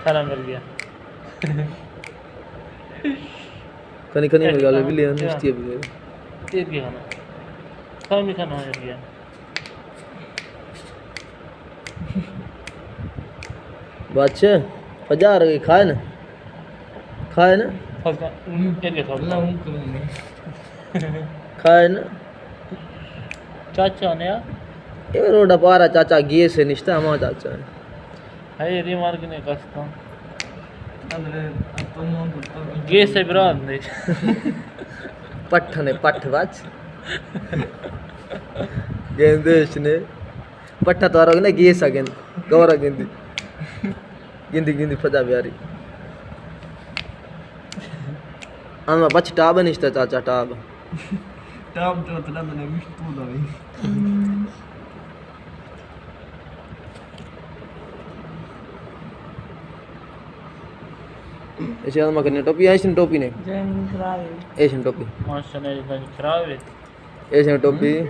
سلام مل گیا۔ کنی کنی مل گیا، بلی نشتی ہے۔ تیر گیا نا۔ سلام کھانا مل گیا۔ بادشاہ، پجار گئی، کھائے نا؟ کھائے نا؟ کھائے نا؟ چاچا نے آ؟ اے روڈ پارا چاچا گیس ہے نشتا، ہما چاچا ہے۔ ہے ری مارگ نے کستا۔ گیس ہے براد نے۔ پٹھ نے، پٹھ بچ۔ گیندیش نے۔ پٹھا تو آروگ نے گیس آ گند۔ گورا گندی۔ گندی گندی پدا بیاری۔ اما بچ ٹاب نشتا چاچا ٹاب۔ ٹاب جو تلا نے مشتو دا۔ ایشی آدم کنی ٹوپی، ایشی ٹوپی نے۔ جین خراب ہے۔ ایشی ٹوپی۔ ماشاءاللہ، جین خراب ہے۔ ایشی ٹوپی۔